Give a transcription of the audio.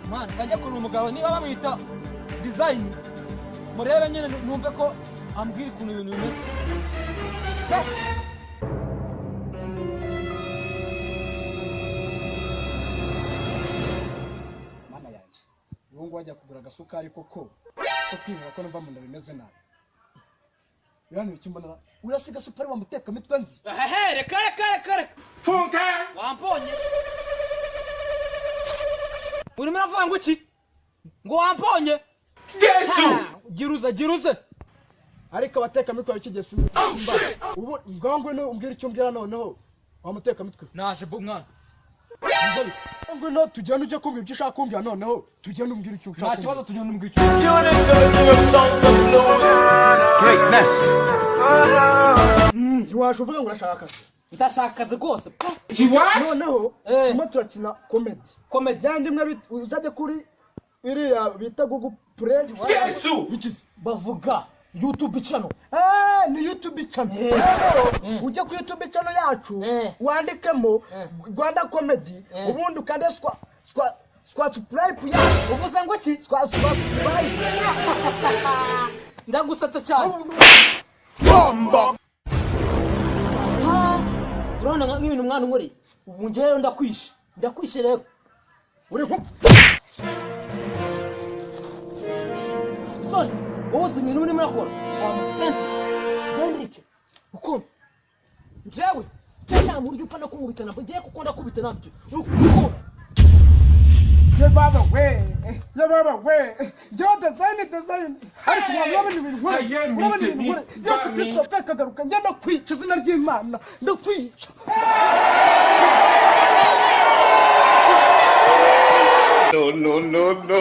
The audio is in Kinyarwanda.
Mwana, kajya kureba umugabo niba bamwita Design, murebe nyine numve ko ambwira ukuntu ibintu bimeze. Pe! Mana yanjye, ubu ngubu wajya kugura agasukari koko ko kwibura ko numva mu nda bimeze nabi. Biriya icyo mbona urasiga supari wa mutekamitwe nzi. Ehe, reka reka reka reka. Funke! Wambonye. Urimo uravuga ngo iki? Ngo wambonye? Jesu! Giruze, giruze. Ariko abatekamitwe b'iki simba ubu ngaho ngwino umbwira icyo umbwira noneho wa mutekamitwe. Naje bo mwana. Ngwino tugende ujye kumbwira icyo ushaka kumbwira noneho tugende umbwira icyo ushaka. Nta kibazo, tugenda umbwira icyo. Tune into the king of songs and blues. Greatness. Ntiwaje uvuga ngo urashaka akazi? Ndashaka akazi rwose pe. She what? Noneho Eh. turimo turakina comedy. Comedy. Yandi imwe uzajya kuri iriya bita Google Play. Jesu! Ikizi. Bavuga YouTube channel. Eh, ni YouTube channel. Rero ujye kuri YouTube channel yacu Eh. wandikemo Eh. Rwanda Comedy, Eh. ubundi ukande swa subscribe ya Uvuze ngo iki? swa subscribe. Ndagusatse cyane. Bomba. Ha! Urabona nk'ibintu mwana unkoreye. Ubu njyewe ndakwishe. Ndakwishe rero. Uri nko Sorry. Wowe uzi ibintu urimo urakora. Wa musenzi. Gendike. Ukuntu. Njyewe. Njyewe nta buryo upfa no kunkubita nabwo. Ngiye kuko ndakubita nabyo. Ukuntu. Ye baba we, ye baba we, yo design design, ariko urabona ibintu nkora, Aye, urabona mite, ibintu nkora. mite, Yesu Kristo apfa akagaruka, njye ndakwica, izina ry'Imana ndakwica. No, no, no, no.